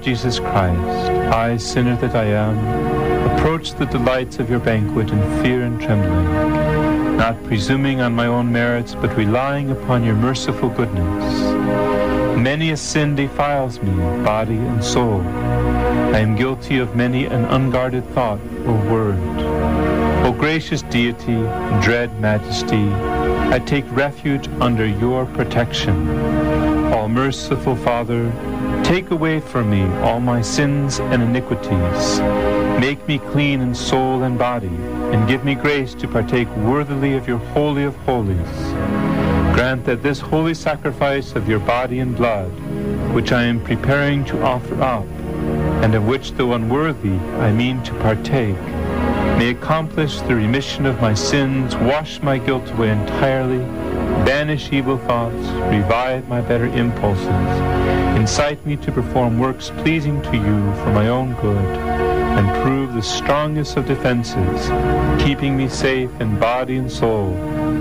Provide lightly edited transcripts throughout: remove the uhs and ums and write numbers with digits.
Lord Jesus Christ, I, sinner that I am, approach the delights of your banquet in fear and trembling, not presuming on my own merits, but relying upon your merciful goodness. Many a sin defiles me, body and soul. I am guilty of many an unguarded thought or word. O gracious deity, dread majesty, I take refuge under your protection. All merciful Father, take away from me all my sins and iniquities. Make me clean in soul and body, and give me grace to partake worthily of your holy of holies. Grant that this holy sacrifice of your body and blood, which I am preparing to offer up, and of which, though unworthy, I mean to partake, may accomplish the remission of my sins, wash my guilt away entirely, banish evil thoughts, revive my better impulses, incite me to perform works pleasing to you for my own good, and prove the strongest of defenses, keeping me safe in body and soul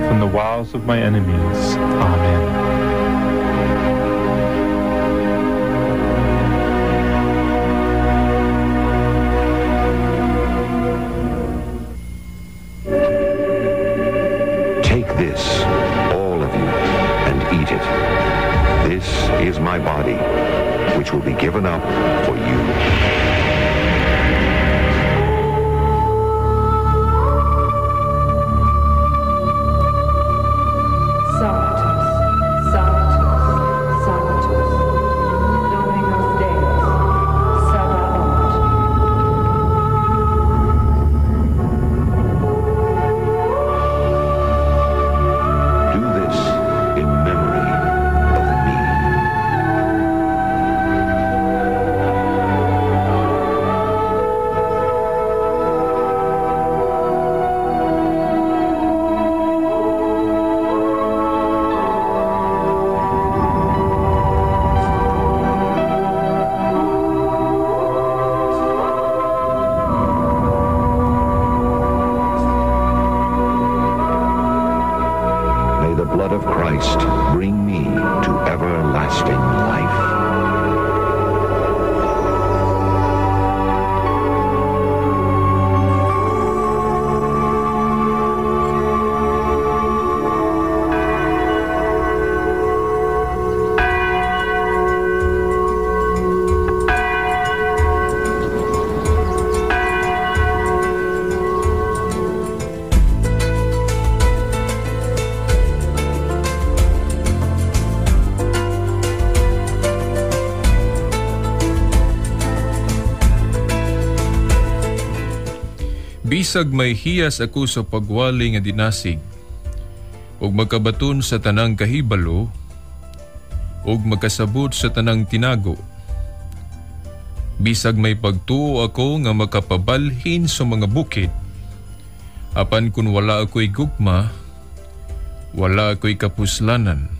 from the wiles of my enemies. Amen. Take this, all of you, and eat it. This is my body, which will be given up for you. Sanctus, Sanctus, Sanctus, Dominus Deus, Sabaoth. Do this in memory of me. May the blood of Christ bring me to everlasting life. Bisag may hiyas ako sa pagwali nga dinasig, ug magkabaton sa tanang kahibalo, ug makasabot sa tanang tinago. Bisag may pagtuo ako nga makapabalhin sa mga bukid, apan kun wala ako'y gugma, wala ako'y kapuslanan.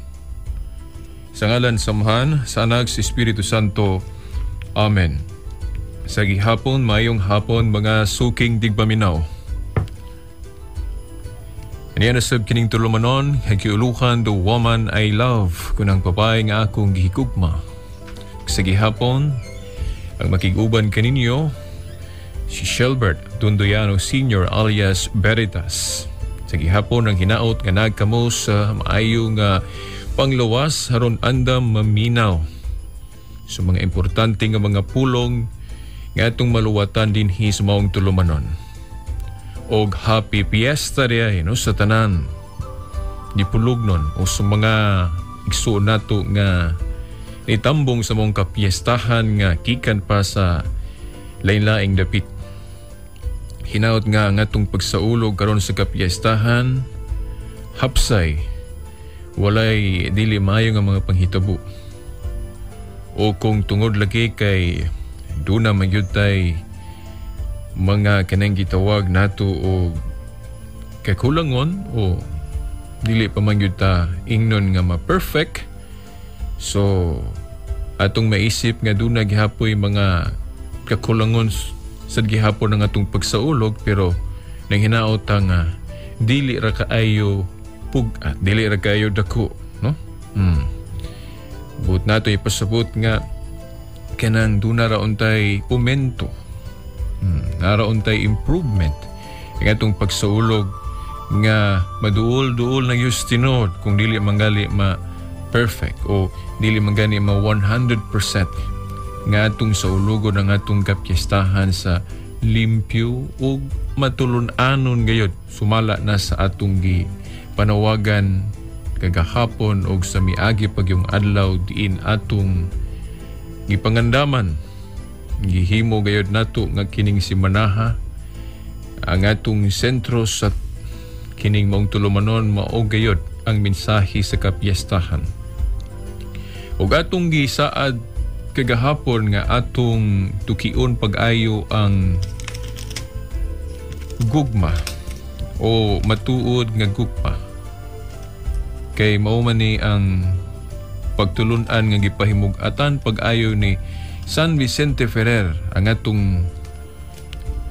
Sa ngalan sa Amahan, sa Anak, sa Espiritu Santo. Amen. Sa gihapon, mayong hapon, mga suking digpaminaw. Aniya na sab kining tulumanon, hagiuluhan the woman I love, kunang babae nga akong gihigugma. Sa gihapon, ang makig-uban kaninyo, si Shelbert Dundoyano Sr. alias Veritas. Sa gihapon, ang hinaot nga nagkamo sa maayo nga panglawas aron andam maminaw. Sa mga importante nga mga pulong nga atong maluwatan dinhi sa maong tulumanon. Og happy fiesta diay no sa tanan gipulugnon o sa mga igsuon nato nga nitambong sa maong kapiestahan nga gikan pa sa lain-laing dapit. Hinaot nga ang atong pagsaulog karon sa kapiestahan hapsay walay dili maayo nga mga panghitabo. O kung tungod lagi kay duna man gyud tay mga kanang gitawag nato og kakulangon o dili pa man gyud ta ingnon nga ma-perfect. So atong maisip nga duna gihapoy mga kakulangon sad gihapon ang atong pagsaulog, pero nang hinaot ta nga dili ra kaayo pug-at, dili ra kaayo dako, no? Buot nato ipasabot nga Kanang duna ra untay aumento. Nara untay improvement ang atong pagsaulog nga maduol-duol na gyud tinuod kung dili mangali ma perfect o dili mangani ma 100% nga atong saulugon ang atong kapyestahan sa limpyo ug matulun-anon gayud sumala na sa atong gi panawagan kagahapon og sa miagi pagyong adlaw diin atong gipangandaman, gihimo gayud nato nga kining simanaha ang atong sentro sa kining maong tulumanon mao gayud ang mensahe sa kapyestahan. Ug atong gisaad kagahapon nga atong tukion pag-ayo ang gugma o matuod nga gugma, kay mao man ni ang pagtulun-an nga gipahimug-atan pag-ayo ni San Vicente Ferrer, ang atong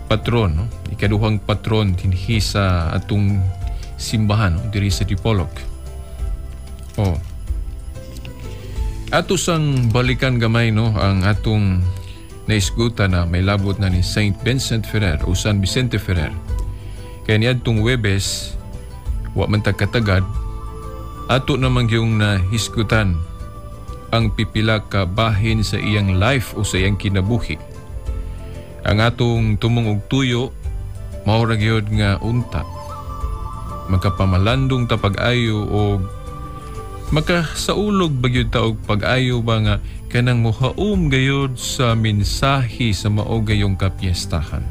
patron, no? Ikaduhang patron dinhi sa atong simbahan, no? Diri sa Dipolog. Oh. Ato sang balikan gamay, no, ang atong naisgutan na may labot na ni Saint Vincent Ferrer o San Vicente Ferrer. Kaya niadtong Webes, wa man ta katagad, ato namang yung nahisgutan ang pipila ka bahin sa iyang life o sa iyang kinabuhi. Ang atong tumong og tuyo, mao ra gyud nga unta makapamalandong ta pag-ayo og makasaulog ba gyud ta og pag-ayo ba nga kanang mohaom gayud sa mensahe sa mao gayong kapiestahan.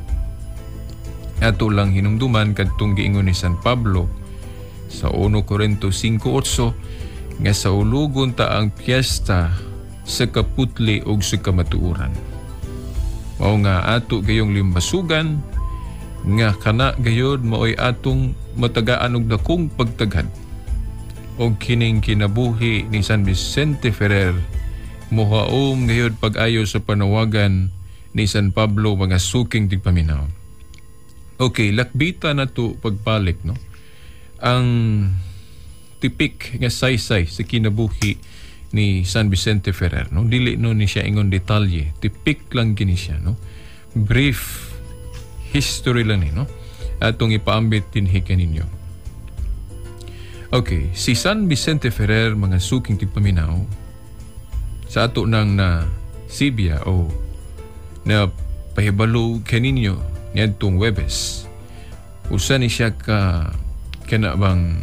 Ato lang hinumduman kadtong giingon ni San Pablo sa 1 Corinto 5:8 nga saulugon ta ang piyesta sa kaputli ug sa kamatuoran. Mao nga ato gayong limbasugan nga kana gayod maoy atong matagaan og dakong pagtagad. Og kining kinabuhi ni San Vicente Ferrer mohaom gayod pag-ayo sa panawagan ni San Pablo, mga suking tigpaminaw. Okay, lakbita na to pagbalik, no? Ang tipik nga saysay sa kinabuhi ni San Vicente Ferrer, no? Dili no ni siya ingon detalye, tipik lang kini siya, no? Brief history lang ni, no? Atong ipaambit dinhi kaninyo. Okay, si San Vicente Ferrer, mga suking tigpaminaw, sa ato nang na Sibya o na pahibalo kaninyo niadtong Webes, usa ni siya ka kana bang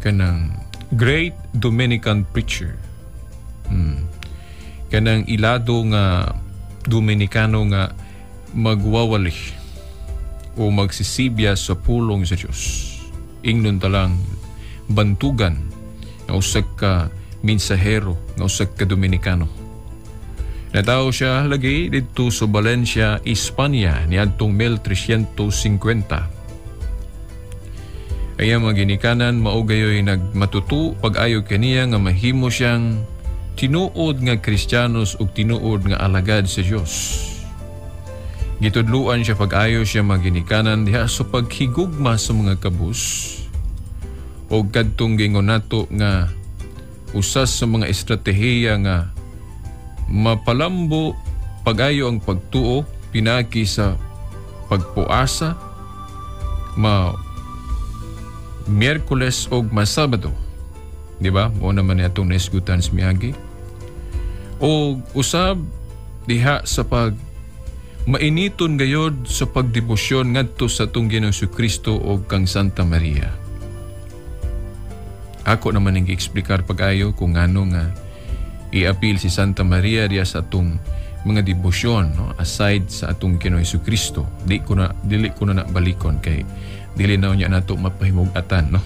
kanang great Dominican preacher. Kanang ilado nga Dominikano nga magwawali o magsisibya sa pulong sa Dios. Ingnon talang bantugan nga usa ka mensahero, nga usa ka Dominikano. Natawo siya lagi didto sa Valencia, Espanya niadtong 1350. Ay ang mga ginikanan mao gayoy nagmatuto pag-ayo kaniya nga mahimo siyang tinuod nga Kristiyanos ug tinuod nga alagad sa Dios. Gitudluan siya pag-ayo siya mga ginikanan diha sa paghigugma sa mga kabus o kadtong gingon nato nga usas sa mga estratehiya nga mapalambo pag-ayo ang pagtuo pinaki sa pagpuasa ma Miyerkules og Masabado. Di ba? Mao naman ni atong naisgutan sa miagi. O usab diha sa pag mainiton gayod sa pagdebosyon ngadto sa atong Ginoong Kristo og kang Santa Maria. Ako naman ang gi-eksplikar pag-ayo kung ngano nga i-appeal si Santa Maria diha sa atong mga debosyon, no? Aside sa atong Ginoong Kristo. Dili ko na balikon kay dili na niya nato mapahimug-atan, no?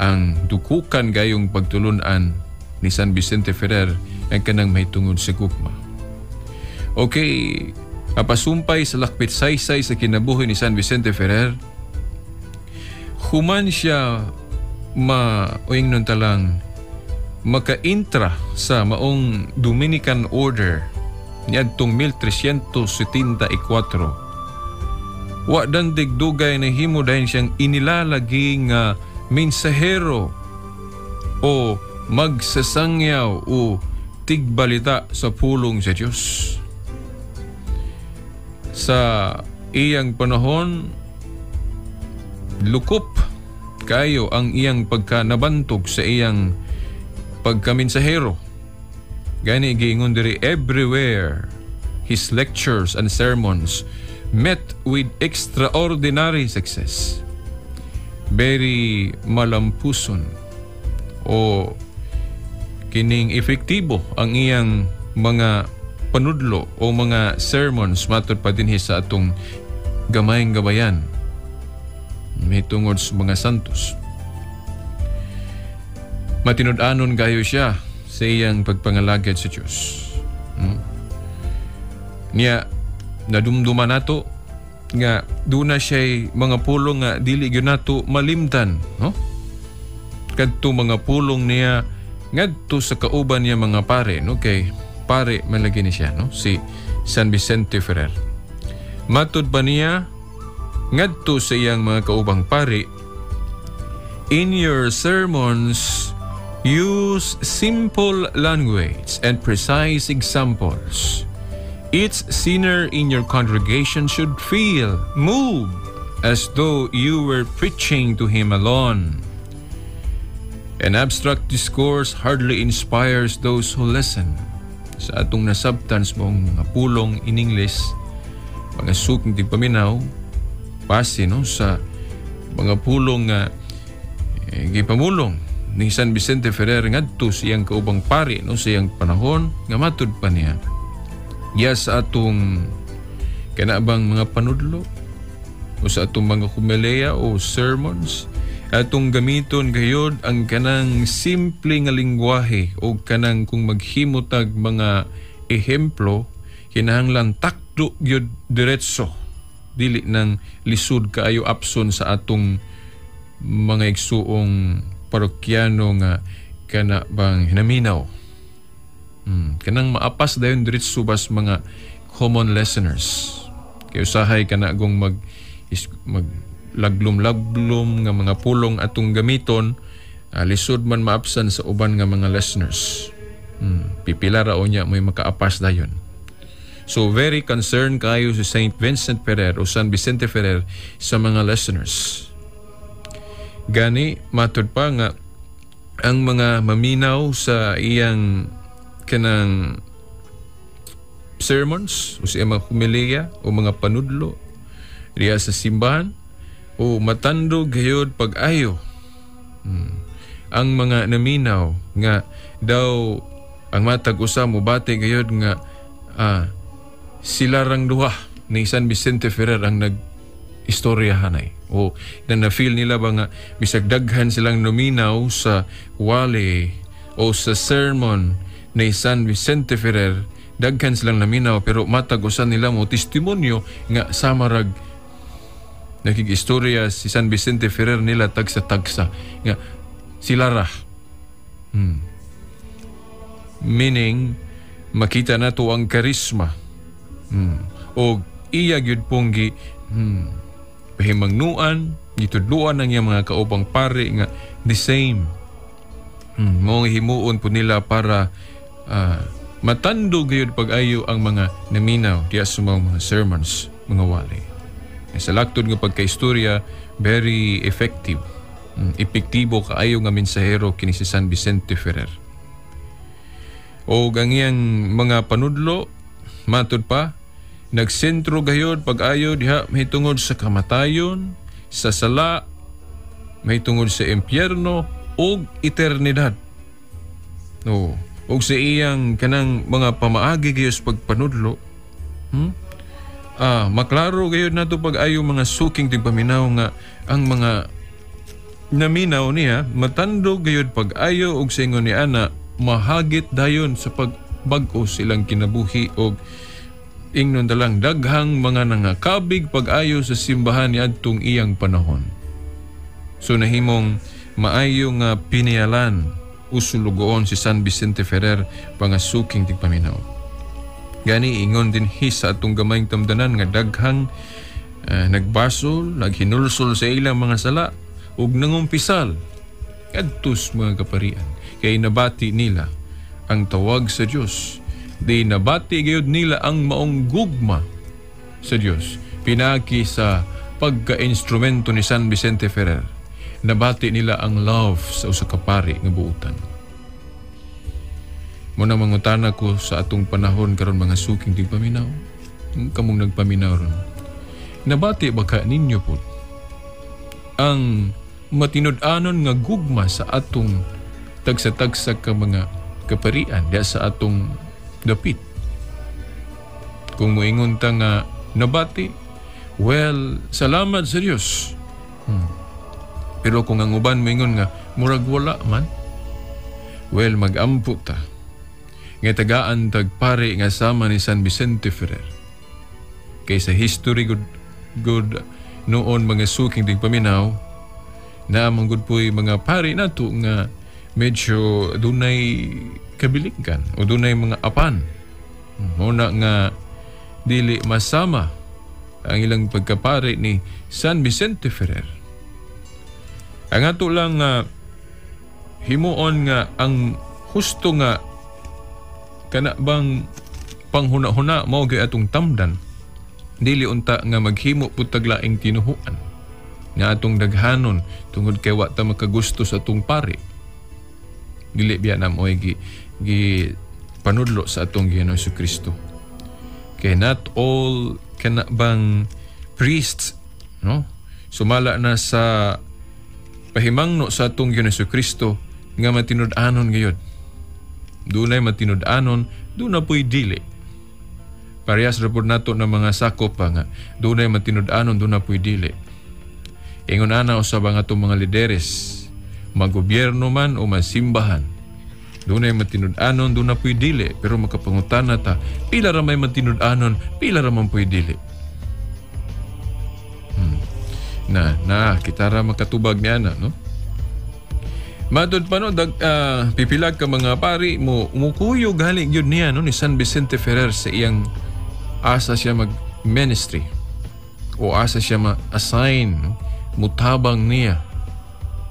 Ang dukukan gayong pagtulunan ni San Vicente Ferrer ang kanang mahitungod sa gugma. Okay, apasumpay sa lakbit saysay sa kinabuhi ni San Vicente Ferrer, human siya ma-oing nun talang makaintra sa maong Dominican Order niadtong 1374. Wa dandig dugay na himo dahin siyang inilalagi nga mensahero o magsasangyaw o pagtigbalita sa pulong sa Dios. Sa iyang panahon, lukop kayo ang iyang pagkanabantog sa iyang pagkaminsahero. Gani giingon diri, everywhere his lectures and sermons met with extraordinary success. Very malampuson o kining epektibo ang iyang mga panudlo o mga sermons matud pa dinhi sa atong gamayng gabayan mahitungod sa mga santos. Matinud-anon kayo siya sa iyang pagpangalagad sa Dios. Niya nadumduman nato nga duna siya'y mga pulong nga dili gyud nato malimtan, no? Kadto mga pulong niya ngadto sa kauban niya mga pare, no? Kay pare man lagi ni siya, no? Si San Vicente Ferrer. Matud pa niya ngadto sa iyang mga kaubang pare, "In your sermons, use simple language and precise examples. Each sinner in your congregation should feel moved as though you were preaching to him alone. An abstract discourse hardly inspires those who listen." Sa atong nasabtan sa maong mga pulong in English, mga suking tigpaminaw, base, no, sa mga pulong nga gipamulong ni San Vicente Ferrer ngadto sa iyang kaubang pari, no, sa iyang panahon, nga matud pa niya ya sa atong kanabang mga panudlo o sa atong mga homilya o sermons, atong gamiton gayod ang kanang simple nga lingwahe o kanang kung maghimotag mga ehemplo, kinahanglan takdo gyud, diretso, dili nang lisod kaayo apson sa atong mga igsuong parokyano nga kana bang hinaminaw. Kanang maapas dayon diretso bas mga common listeners. Kay usahay kana gong mag laglom-laglom nga mga pulong atong gamiton, lisod man maapsan sa uban nga mga listeners. Pipila ra unya may makaapas dayon. So very concerned kayo si Saint Vincent Ferrer o San Vicente Ferrer sa mga listeners. Gani matud pa nga ang mga maminaw sa iyang kanang sermons o sa iyang mga homilya o mga panudlo diya sa simbahan o matandog gayod pag-ayo. Ang mga naminaw nga daw ang matag usa mobati gayod nga sila rang duha ni San Vicente Ferrer ang nag istorya hanay o na na-feel nila ba nga bisag daghan silang naminaw sa wali o sa sermon ni San Vicente Ferrer, daghan silang naminaw, pero matag usa nila mo testimonyo nga samarag nakig-istorya si San Vicente Ferrer nila tagsa-tagsa nga sila ra. Meaning makita nato ang karisma o iya gyud pong gi pahimangnuan, gitudluan ang iyang mga kaubang pare nga the same mo himuon po nila para matandog gayud pag-ayo ang mga naminaw diya sa mga sermons, mga wali. Sa laktod nga pagkaistorya, very effective. Epektibo kaayo nga mensahero kini si San Vicente Ferrer. O ang iyang mga panudlo, matud pa, nagsentro gayod pag-ayo diha mahitungod sa kamatayon, sa sala, mahitungod sa impyerno ug eternidad. No, ug sa iyang kanang mga pamaagi gayud sa pagpanudlo, maklaro gayud nato pag-ayo, mga suking tigpaminaw, nga ang mga naminaw niya matandog gayud pag-ayo og sa ingon ni ana mahagit dayon sa pagbag-o silang kinabuhi og ingnon dalang daghang mga nangakabig pag-ayo sa simbahan niadtong iyang panahon. So nahimong maayo nga pinialan usulugoon si San Vicente Ferrer, pangasuking tigpaminaw. Gani ingon din hi sa atong gamayng tamdanan nga daghang nagbasol, naghinulsol sa ilang mga sala ug nangumpisal kadtos mga kaparian kay nabati nila ang tawag sa Dios. Di nabati gayud nila ang maong gugma sa Dios pinaagi sa pagka-instrumento ni San Vicente Ferrer. Nabati nila ang love sa usa ka pari nga buutan. Muna mangutana ko sa atong panahon karon, mga suking tigpaminaw, kamong nagpaminaw ron. Nabati ba ka ninyo po ang matinud-anon nga gugma sa atong tagsa-tagsa ka mga kaparian diya sa atong dapit? Kung moingon ta nga nabati, well, salamat sa Dios. Pero kung ang uban moingon nga murag wala man, well, magampo ta nga tagaan tag pare nga sama ni San Vicente Ferrer. Kay sa history good, good noon, mga suking tigpaminaw, na man gud po'y mga pari nato nga medyo dunay kabilikan o dunay mga apan. Muna nga dili masama ang ilang pagkapari ni San Vicente Ferrer. Ang ato lang nga himuon nga ang husto nga kana bang panghuna-huna mao gyud atong tamdan, dili unta nga maghimo pud tag laing tinuhuan nga atong daghanon tungod kay wa ta makagusto sa atong pari. Dili biya na mo'y gi panudlo sa atong Ginoong Kristo, kay not all kana bang priests, no, sumala na sa pahimangno sa atong Ginoong Kristo nga matinud-anon gayud. Dunay matinud-anon, duna po'y dili. Parehas ra pud nato ng mga sakop pa nga dunay matinud-anon, duna po'y dili. Ingon ana usab ang atong mga lideres, magobyerno man o masimbahan. Dunay matinud-anon, duna po'y dili, pero makapangutana ta, pila ra may matinud-anon, pila ra man po'y dili? Na, na, kita ra makatubag niya na, no? Matod pa, no, pipilag ka mga pari mo mukuyog gali gyud niya, no, ni San Vicente Ferrer sa iyang asa siya mag ministry o asa siya ma-assign, no? Mutabang niya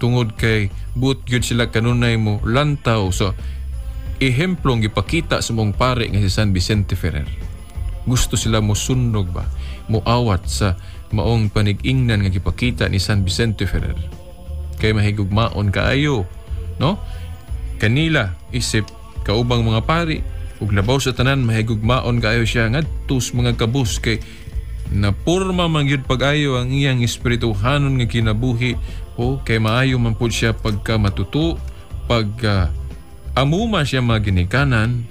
tungod kay buot gyud sila kanunay mo lantaw so ehemplong gipakita sa mong pare nga si San Vicente Ferrer. Gusto sila mo sunog ba, moawat sa maong panig-ingnan nga gipakita ni San Vicente Ferrer. Kay mahigugmaon kaayo, no, kanila isip kaubang mga pari, ug labaw sa tanan mahigugmaon kaayo siya ngadto sa mga kabus, kay napurma man gyud pag-ayo ang iyang espirituhanon nga kinabuhi, o kay maayo man pud siya pagka matuto, pagka amuma siya mga ginikanan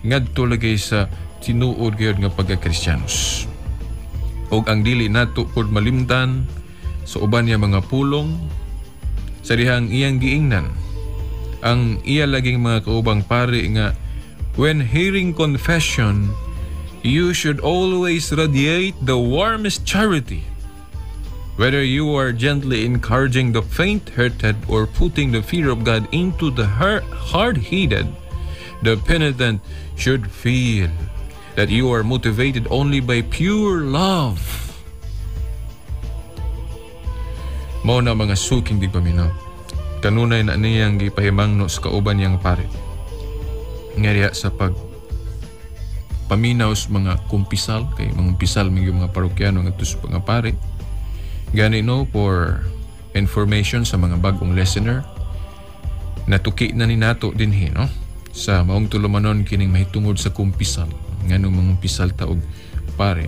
ngadto lagi sa tinuod gyud nga pagka-Kristiyanos. Og ang dili nato pud malimtan sa uban niya mga pulong sa dihang iyang giingnan ang iya laging mga kaubang pari nga, "When hearing confession, you should always radiate the warmest charity. Whether you are gently encouraging the faint-hearted or putting the fear of God into the hard-headed, the penitent should feel that you are motivated only by pure love." Mao na, mga suking tigpaminaw. Kanunay na niyang gipahimangno sa kauban niyang pare. Nga diha sa pag paminaw sa mga kumpisal, kay mga kumpisal mga parokyano ngadto sa mga pare. Gani, no, for information sa mga bagong listener, natuki na ni nato dinhi, no, sa maong tulumanon kining mahitungod sa kumpisal, nganong mangumpisal ta og pare.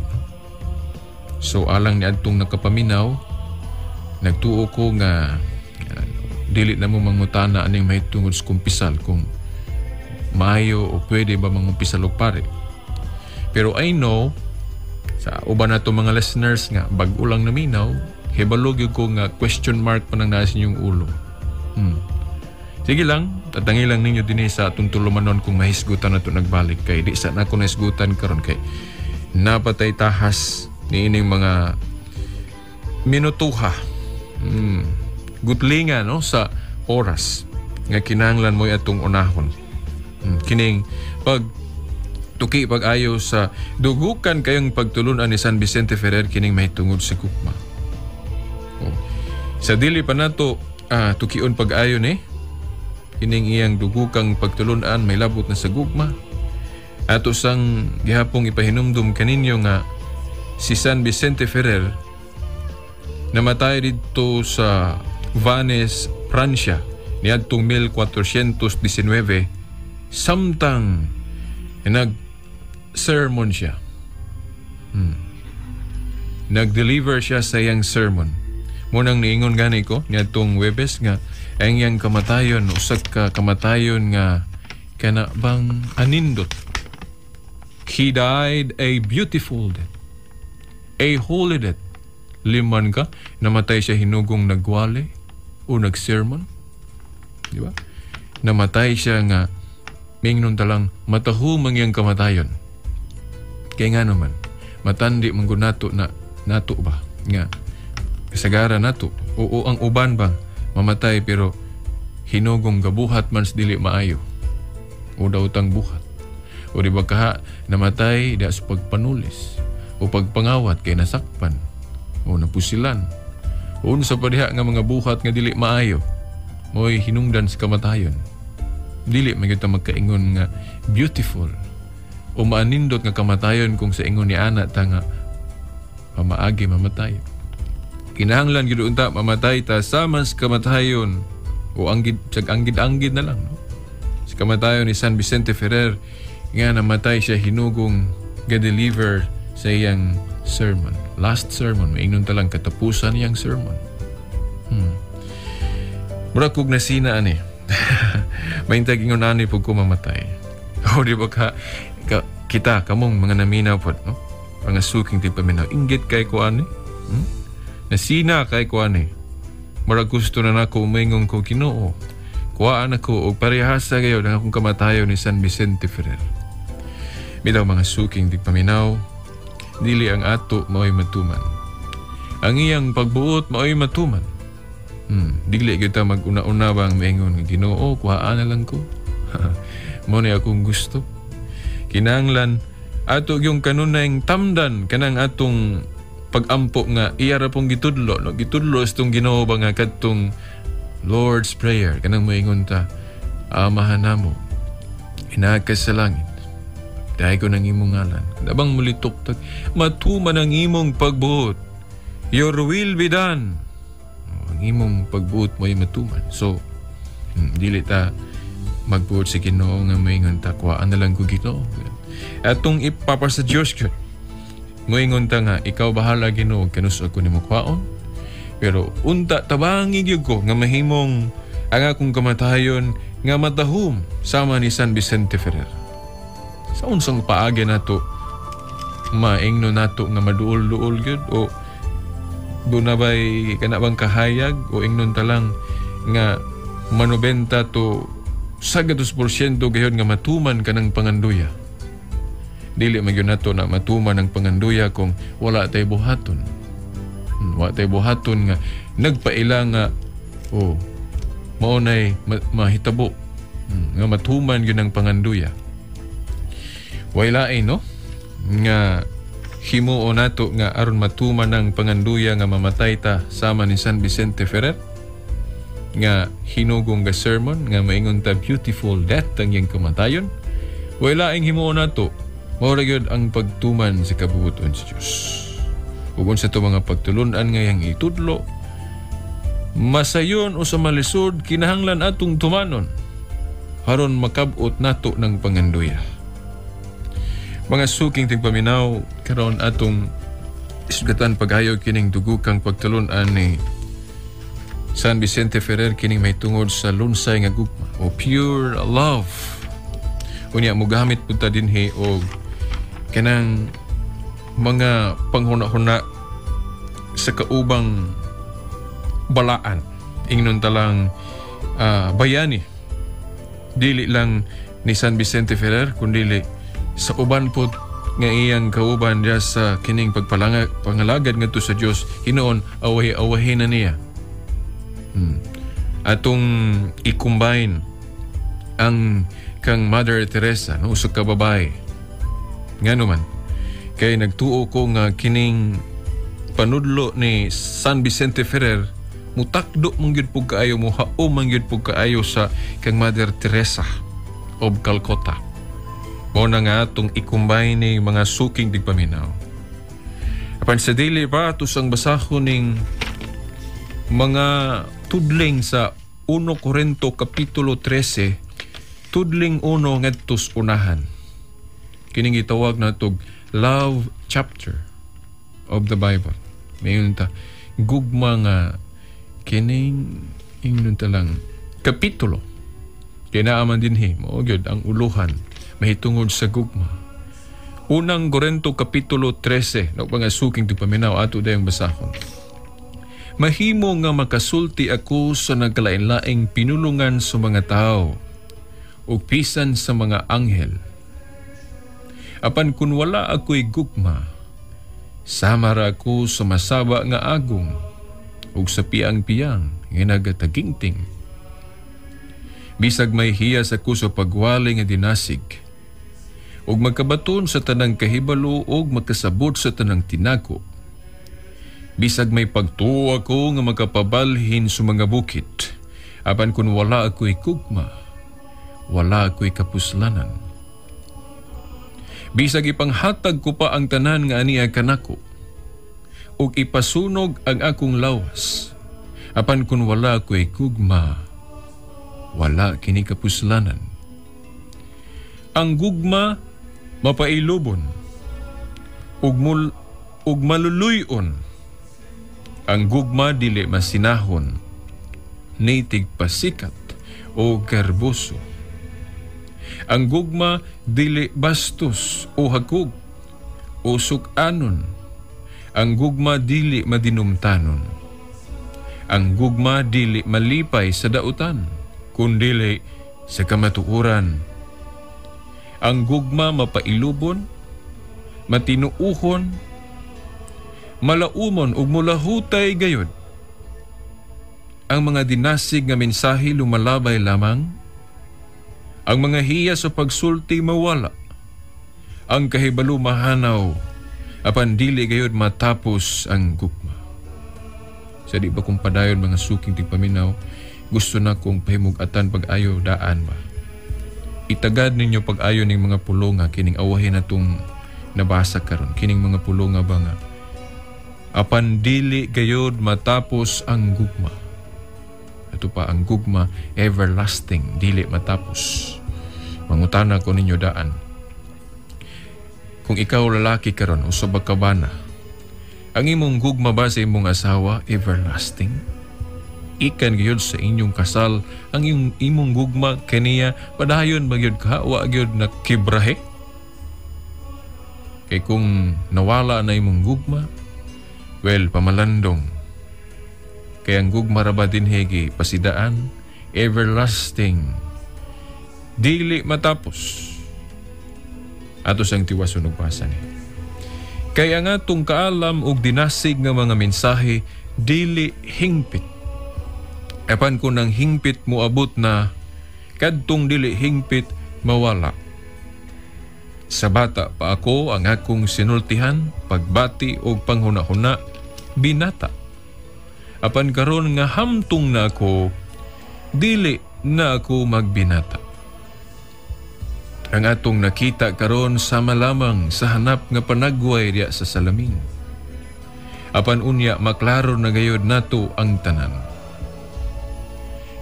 So alang ni adtong nakapaminaw, nagtuo ko nga dili na mo mangutana aning mahitungod sa kumpisal kung maayo o pwede ba mangumpisal og pare. Pero I know sa uban nato mga listeners nga bag-o lang naminaw, hibalo gyud ko nga question mark pa nang naa sa inyong ulo. Sige lang, tatangi lang ninyo dinhi sa atong tulumanon kung mahisgutan na ito nagbalik, kay di sa nako nahisgutan karon kay napatay tahas ni ining mga minutuha. Gutlinga, no, sa oras nga kinahanglan mo atong unahon. Kining pag tuki pag-ayo sa dugukan kayong pagtulunan ni San Vicente Ferrer kining mahitungod sa gugma. Oh. Sa dili pa nato tukion pag-ayo ni Kining iyang dugukang pagtulunan may labot na sa gugma. Ato sang gihapong ipahinumdum kaninyo nga si San Vicente Ferrer namatay didto sa Vannes, Pransya niadtong 1419 samtang nag-sermon siya. Nag-deliver siya sa iyang sermon. Munang niingon gani ko niadtong Webes nga ang iyang kamatayon usa ka kamatayon nga kana bang anindot. He died a beautiful death, a holy death. Liman ka, namatay siya hinugong nagwali o nagsermon. Di ba? Namatay siya nga mingnon talang matahumang iyang kamatayon. Kaya nga naman, matandi man gud nato na nato ba nga kasagara nato oo ang uban ba mamatay pero hinugong gabuhat man sa dili maayo o daotang buhat o di ba kaha namatay da sa pagpanulis o pagpangawat kay nasakpan o napusilan o unsa pa diha nga mga buhat nga dili maayo mo'y hinungdan sa kamatayon. Dili man gyud ta magkaingon nga beautiful o maanindot nga kamatayon kung sa ingon ni ana ta nga pamaagi mamatay. Kinahanglan gyud unta mamatay ta sama sa kamatayon o anggid sag anggid-anggid na lang, no? Sa kamatayon ni San Vicente Ferrer nga namatay siya hinugong ga-deliver sa iyang sermon. Last sermon, maingon ta lang katapusan niyang sermon. Mura kog nasina ani. Maintag ingon ani pug ko mamatay. O di ba ka kita kamong mga naminaw pod, no? Mga suking tigpaminaw, inggit kay ko ani. Nasina kay ko ani. Mura gusto na nako umingon ko Ginoo. Kuhaan ako og parehasa gayon ang akong kamatayon ni San Vicente Ferrer. Bitaw mga suking tigpaminaw, dili ang ato mao'y matuman. Ang iyang pagbuot mao'y matuman. Dili kita mag-una-una bang maingon nga Ginoo, kuhaan na lang ko. Mo ni akong gusto. Kinahanglan ato yung kanunay tamdan kanang atong pagampo nga iya ra pong gitudlo, no? Gitudlo sa tong Ginoo ba nga kadtong Lord's Prayer kanang moingon ta, Amahan namo, inaag ka sa langit, dahil ko ng imong ngalan. Dabang mulitok tag, matuman ang imong pagbuot. Your will be done. Ang imong pagbuot mo ay matuman. So, dili ta magbuot sa Ginoo nga moingon ta, kuhaan na lang ko Ginoo. Atong ipapa sa Dios gyud. Moingon ta nga ikaw bahala Ginoo kanus ako nimo kuhaon. Pero unta tabangi gyud ko nga mahimong ang akong kamatayon nga matahum sama ni San Vicente Ferrer. Sa unsang paagi nato maingno nato nga maduol-duol gyud o doon na ba'y kana bang kahayag o ingnon ta lang nga manobenta to 100% gayon nga matuman kanang panganduya. Dili man gyud nato na matuman ang panganduya kung wala tay buhaton. Wala tay buhaton nga nagpaila nga o mao nay mahitabo nga matuman gyud ang panganduya. Way lain, no? Nga himuo nato nga aron matuman ang panganduya nga mamatay ta sama ni San Vicente Ferrer nga hinugong ga sermon nga maingon ta beautiful death ang iyang kamatayon. Way laing himuo nato, mao ra gyud ang pagtuman sa kabubuton sa Dios. Ug unsa to mga pagtulun-an nga iyang itudlo, masayon o sa malisod, kinahanglan atong tumanon aron makabot nato ng panganduya. Mga suking tigpaminaw, karon atong isugatan pag-ayo kining dugukang pagtulun-an ni San Vicente Ferrer kining may tungod sa lunsay nga gugma o pure love. Unya mogamit pud ta dinhi og kanang mga panghuna-huna sa kaubang balaan. Ingnon ta lang bayani. Dili lang ni San Vicente Ferrer kundili sa uban pod nga iyang kauban diya sa kining pangalagad ngadto sa Dios, hinuon awahi-awahi na niya. Atong i-combine ang kang Mother Teresa, no, usa ka babae. Ngano man kay nagtuo ko nga kining panudlo ni San Vicente Ferrer Mutakdo man gyud pug kaayo, muhaom man gyud pug kaayo sa kang Mother Teresa of Calcutta. Mao na nga atong i-combine ni mga suking tigpaminaw. Apan sa dili pa ato sang basahon ning mga tudling sa 1 Korinto Kapitulo 13, tudling 1 ngadtos unahan. Kining gitawag natog love chapter of the Bible. Mayon ta gugma nga kining ingnon ta lang kapitulo. Kay naa man dinhi mao gyud ang uluhan mahitungod sa gugma. Unang Korinto Kapitulo 13, no mga suking tigpaminaw, ato dayong basahon. Mahimo nga makasulti ako sa nagkalain-laing pinulungan sa mga tao ug bisan sa mga anghel. Apan kun wala ako'y gugma, sama ra ako sa masaba nga agong ug sa piang-piang nga nagatagingting. Bisag may hiyas ako sa pagwali nga dinasig, ug magkabaton sa tanang kahibalo ug makasabot sa tanang tinako. Bisag may pagtuo ako nga makapabalhin sa mga bukid, apan kun wala ako'y gugma, wala ako'y kapuslanan. Bisag ipanghatag ko pa ang tanan nga ania kanako, ug ipasunog ang akong lawas, apan kun wala ako'y gugma, wala kini kapuslanan. Ang gugma mapailubon, ug maluluyon. Ang gugma dili masinahon, nitig pasikat o garboso. Ang gugma dili bastos o hagog o sukanon. Ang gugma dili madinumtanon. Ang gugma dili malipay sa dautan, kundili sa kamatuoran. Ang gugma mapailubon, matinuuhon, malaumon ug mulahutay gayod. Ang mga dinasig nga mensahe lumalabay lamang. Ang mga hiya sa pagsulti mawala. Ang kahibalo mahanaw, apan dili gayod matapos ang gugma. Sa di ba kung padayon mga suking tigpaminaw, gusto na kong pahimug-atan pag-ayo daan ba. Itagad ninyo pag-ayo ning mga pulonga kining awahin natong nabasa karon, kining mga pulonga ba nga apan dili gayod matapos ang gugma. Ito pa ang gugma everlasting, dili matapos. Mangutana ko ninyo daan. Kung ikaw lalaki karon usa ba ka bana, ang imong gugma ba sa imong asawa everlasting? Ikan gyud sa inyong kasal ang imong gugma kaniya padayon ba gyud ka, wa gyud na kibrahe? Kay kung nawala na imong gugma, well, pamalandong. Kay ang gugma ra ba dinhi gi pasidaan, everlasting, dili matapos. Ato sang tiwason og basa ni. Kay ang atong kaalam og dinasig nga mga mensahe dili hingpit. Apan kung ang hingpit moabot na, kadtong dili hingpit mawala. Sa bata pa ako ang akong sinultihan, pagbati og panghuna-huna, binata. Apan karon nga hamtong na ako, dili na ako magbinata. Ang atong nakita karon sama lamang sa hanap nga panagway diya sa salamin. Apan unya maklaro na gayod nato ang tanan.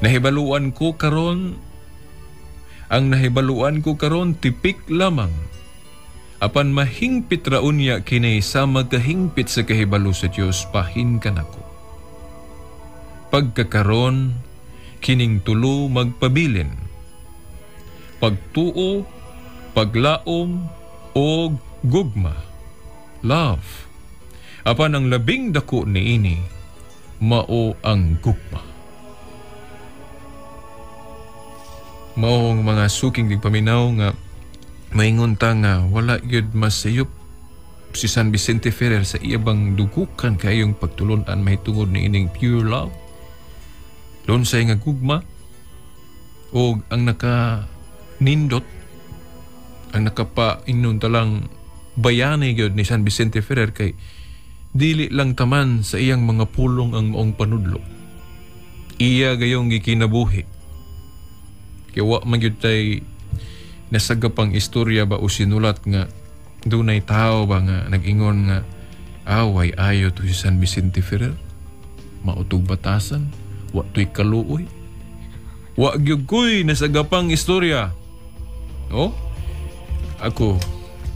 Nahibaluan ko karon, ang nahibaluan ko karon tipik lamang. Apan mahingpit ra unya kini sa magkahingpit sa kahibalo sa Dios pahin kanako. Pagkakaron kining tulo magpabilin. Pagtuo, paglaom og gugma, love. Apan ang labing dako niini mao ang gugma. Mao ang mga suking tigpaminaw nga maingon ta nga wala gyud masayop si San Vicente Ferrer sa iyabang dugukan kayong pagtulon-an mahitungod niining pure love. Lunsay nga gugma og ang naka nindot, ang nakapainon talang bayani gyud ni San Vicente Ferrer kay dili lang taman sa iyang mga pulong ang maong panudlo. Iya gayong gikinabuhi. Kaya wa man gyud tay nasagapang istorya ba o sinulat nga dunay tao ba nga nag-ingon nga away ayo to si San Vicente Ferrer, mautog batasan, wa to'y kaluoy. Wa gyud ko'y nasagapang istorya. Oh? Ako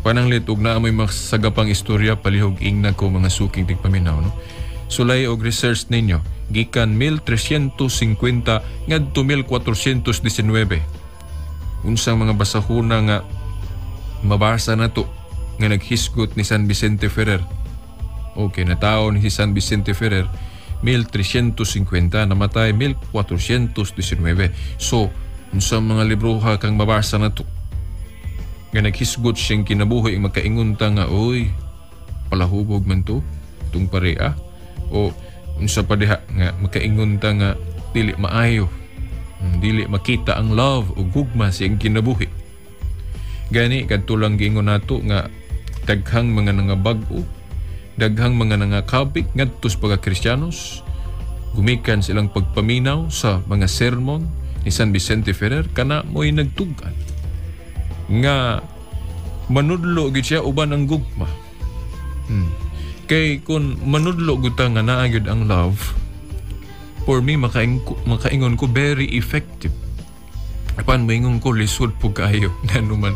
pananglit og naa mo'y masagapang istorya, palihog ingna ko, mga suking tigpaminaw, no? Sulay og research ninyo gikan 1350 ngadto 1419, unsang mga basahuna nga mabasa nato nga naghisgot ni San Vicente Ferrer. Okay, natawo ni si San Vicente Ferrer 1350, namatay 1419. So, unsang mga libroha kang mabasa nato nga naghisgot siyang kinabuhi, makaingon ta nga, "Oy, palahubog man to tung parea," o unsa pa diha nga makaingon ta nga dili maayo, dili makita ang love o gugma sa iyang kinabuhi? Gani kadto lang giingon nato nga daghang mga nangabag-o, daghang mga nangakabig ngadto sa pagka-Kristiyanos gumikan silang pagpaminaw sa mga sermon ni San Vicente Ferrer, kana mo'y nagtug-an nga manudlo gid siya uban ang gugma. Kay kung manudlo gud ta nga naa gyud ang love, for me makaingon ko very effective. Apan moingon ko lisod po kaayo, ngano man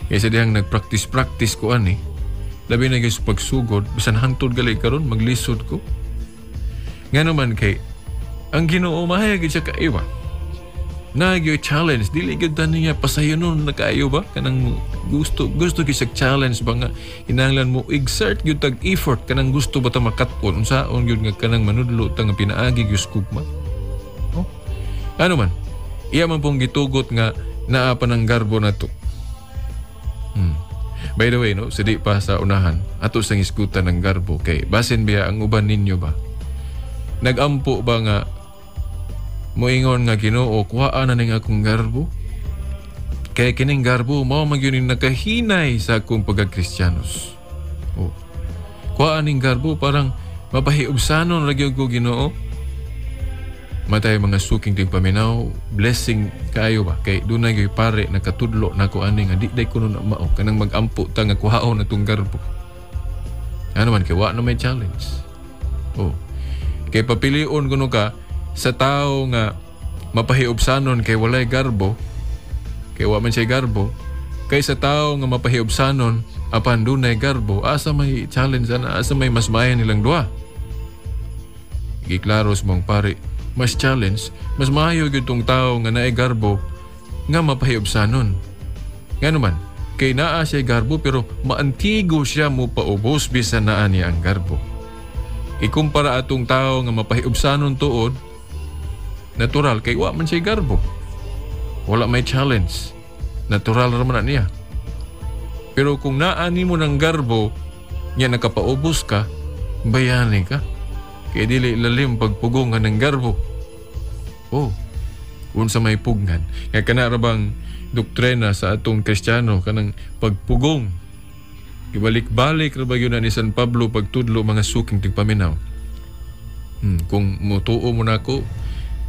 kaysa dihang nagpractice-practice ko ani, labi na gyud sa pagsugod, bisan hangtod gali karon maglisod ko. Ngano man kay ang Ginoo mahayag gyud siya kaayo ba? Na gyud challenge, dili gyud ta niya pasayonon na kaayo ba, kanang gusto gusto gyud siya challenge ba nga kinahanglan mo exert gyud tag effort, kanang gusto ba ta makat-on unsaon gyud nga kanang manudlo ta nga pinaagi gyud sa gugma. Oh. Ano man, iya man pong gitugot nga naa pa ng garbo na to. By the way, no, sa di pa sa unahan, ato sang iskutan ng garbo kay basin biya ang uban ninyo ba? Nagampo ba nga moingon nga, "Ginoo, kuhaan na ning akong garbo? Kay kining garbo mao man gyud ning nakahinay sa akong pagka-Kristiyanos. Oh. Kuhaan ning garbo, parang mapahiubsanon ra gyud ko, Ginoo." Matay, mga suking tigpaminaw, blessing kaayo ba? Kay dunay gyud pare nakatudlo nako ani nga di day kuno na mao kanang magampo ta nga kuhaon na tong garbo. Ano man kay wa na may challenge. Oh. Kay papilion kuno ka sa tao nga mapahiubsanon kay walay garbo, kay wa man siya garbo, kay sa tao nga mapahiubsanon apan dunay garbo, asa may challenge ana, asa may mas maayo nilang duha? Giklaro sa mong pare, mas challenge, mas maayo gyud tong tao nga naay garbo nga mapahiubsanon. Ngano man, kay naa siya garbo pero maantigo siya mo paubos bisan naa niya ang garbo. Ikumpara atong tao nga mapahiubsanon tuod, natural kay wa man siya garbo. Wala may challenge. Natural ra man na niya. Pero kung naa nimo ng garbo, nya nakapaubos ka, bayani ka. Kay dili lalim pagpugong nga ng garbo. Oh, unsa may pugnan. Nga kana ra bang doktrina sa atong Kristiyano, kanang pagpugong. Gibalik-balik ra ba yun na ni San Pablo pagtudlo, mga suking tigpaminaw? Kung mutuo mo nako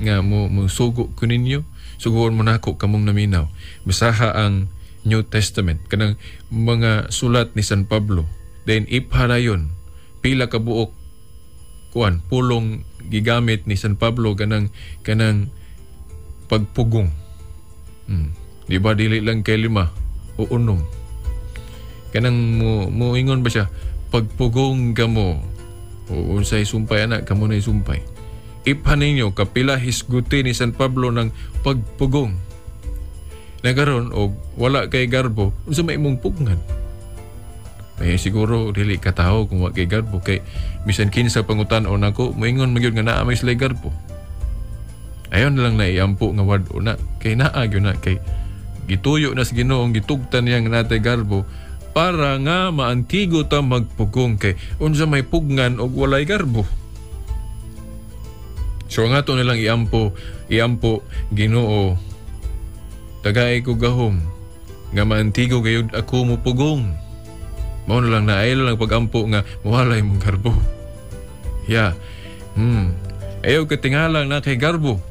nga mo sugo ko ninyo, sugoon mo nako kamong naminaw. Basaha ang New Testament, kanang mga sulat ni San Pablo. Then iparayon pila ka buok kuan pulong gigamit ni San Pablo kanang kanang pagpugong. Di ba dili lang kay lima o unom? Kanang mo moingon ba siya, "Pagpugong kamo," o unsay sumpay ana, kamo na sumpay. Ipha ninyo kapila hisguti ni San Pablo ng pagpugong. Nagaron og wala kay garbo, unsa may imong pugngan? Eh, siguro dili ka tawo kung wa kay garbo, kay bisan kinsa pangutan-on nako, moingon man gyud nga naa may sila'y garbo. Ayon na lang na iampo nga wad-o na kay naa gyud na, kay gituyo na sa Ginoo, gitugtan niya nga natay garbo para nga maantigo ta magpugong, kay unsa may pugnan og walay garbo? So nga to nilang iampo, iampo, "Ginoo, tagay ko gahom nga maantigo gayud ako mo pugong." Mao na lang na ay lang pagampo nga muhalay mong garbo. Yeah. Ayaw katingalang na kay garbo.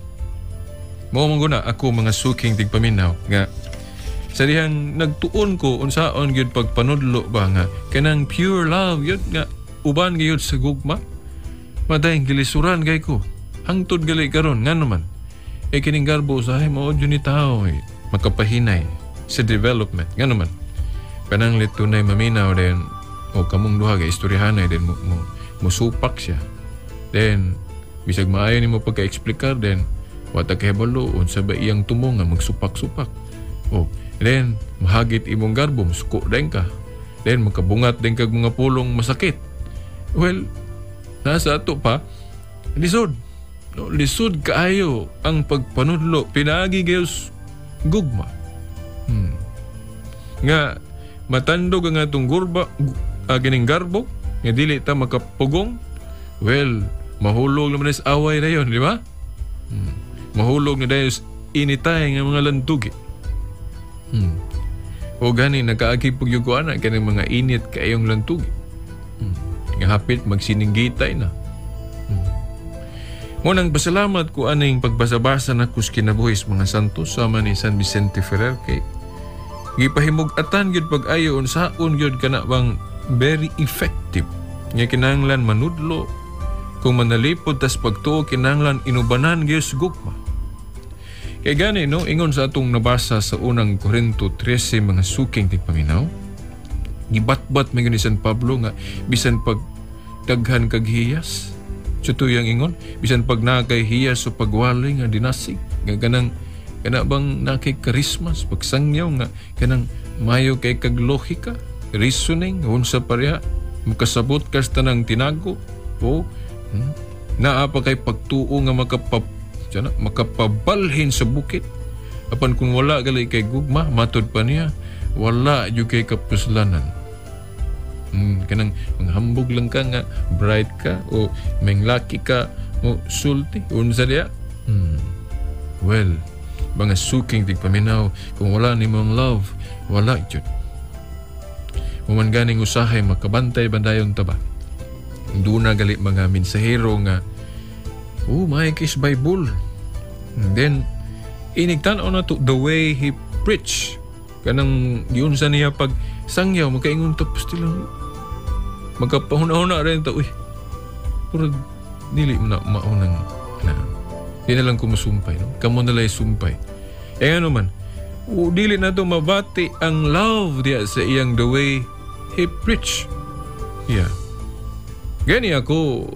Mao man guna ako, mga suking tigpaminaw, nga sa dihang nagtuon ko unsaon gyud pagpanudlo ba nga kanang pure love gyud nga uban gyud sa gugma, madayng gilisuran kay ko hangtod gali karon. Ngano man eh kining garbo usahay mao jud ni tao eh, makapahinay sa development. Ngano man pananglit tunay maminaw then o kamong duha kay istoryahanay, then mo musupak siya, then bisag maayo nimo pagka-explikar, then wa ta kahibalo unsa ba iyang tumo nga magsupak-supak. Oh, then mahagit imong garbo, musuko din ka, then makabungat din kag mga pulong masakit. Well, nasa ato pa lisod, no? Lisod kaayo ang pagpanudlo pinaagi gayos gugma, nga matandog ang atong gurba kining garbo nga dili ta makapugong. Well, mahulog naman sa away na yon, di ba? Mahulog na dayon sa initay nga mga lantugi. O gani nakaagi pag ko ana kaning mga init kaayong lantugi. Nga hapit magsininggitay na. Mo nang pasalamat ko aning pagbasa-basa na kus kinabuhi sa mga santo sama ni San Vicente Ferrer kay gipahimug-atan gyud pag-ayo unsaon gyud kana bang very effective nga kinahanglan manudlo. Kung manalipod tas pagtuo, kinahanglan inubanan gyud sa gugma. Kay gani, no, ingon sa atong nabasa sa Unang Korinto 13, mga suking tigpaminaw, gibatbat man gyud ni San Pablo nga bisan pag daghan kag hiyas. So tuyang ingon, bisan pag naa kay hiyas o pagwali nga dinasig, nga kanang kana bang naa kay karisma sa pagsangyaw, nga kanang mayo kay kag lohika, reasoning, unsa pareha, makasabot ka sa tanang tinago, o naa pa kay pagtuo nga tiyan, makapabalhin sa bukid. Apan kung wala gali kay gugma, matod pa niya, wala jud kay kapuslanan. Kanang manghambog lang ka nga bright ka o menglaki ka o sulti unsa diya. Well, mga suking tigpaminaw, kung wala nimo ang love, wala jud. Muman ganing usahay makabantay bandayon ta ba. Duna gali mga mensahero nga, "Oh, my is Bible." And then inigtan-aw na to the way he preach. Kanang yun sa niya pag sangyaw, makaingon tapos lang. Magkapahuna-huna rin ta, uy. Pero dili mo na maunang na. Di na lang ko musumpay, no? Kamo na lang sumpay. Eh ano man, o, dili na to mabati ang love diya sa iyang the way he preach. Yeah. Gani ako,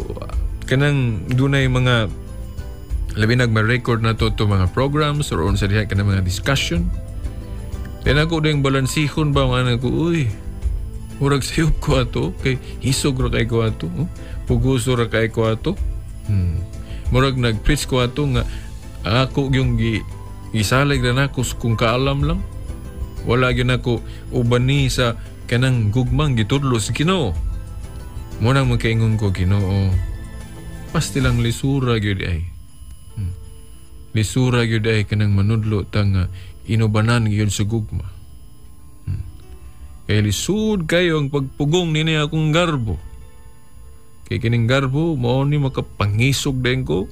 kanang dunay mga labi nag ma-record na to mga programs or unsa diha kanang mga discussion. Then ako ding balansihon ba nga ko, uy, murag sayop ko ato, kay hisog ra kay ko ato, oh? Puguso ra kay ko ato. Murag nag-preach ko ato nga ako yung gisalig ra nako kung kaalam lang. Wala gyud nako ubani sa kanang gugmang gitudlo sa Ginoo. Mo nang magkaingon ko, "Ginoo, pastilang lisura gyud ay. Lisura gyud ay kanang manudlo ta nga inubanan gyud sa gugma. Kay lisod kayo ang pagpugong nini akong garbo. Kay kining garbo mao ni makapangisog din ko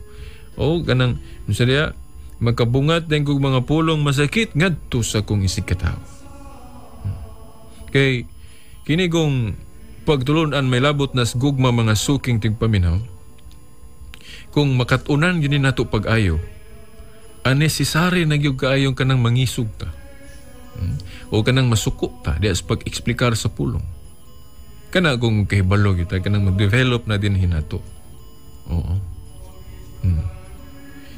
o kanang unsa diya makabungat din kog mga pulong masakit ngadto sa akong isig katawo." Kay kini kong pagtulunan may labot nas gugma, mga suking tigpaminaw, kung makatunan gyud ni nato pag-ayo, unnecessary na gyud kaayong kanang mangisog ta. O kanang masuko ta di sa pag-eksplikar sa pulong. Kana kung kahibalo kita kanang mag-develop na din hinato. Oo.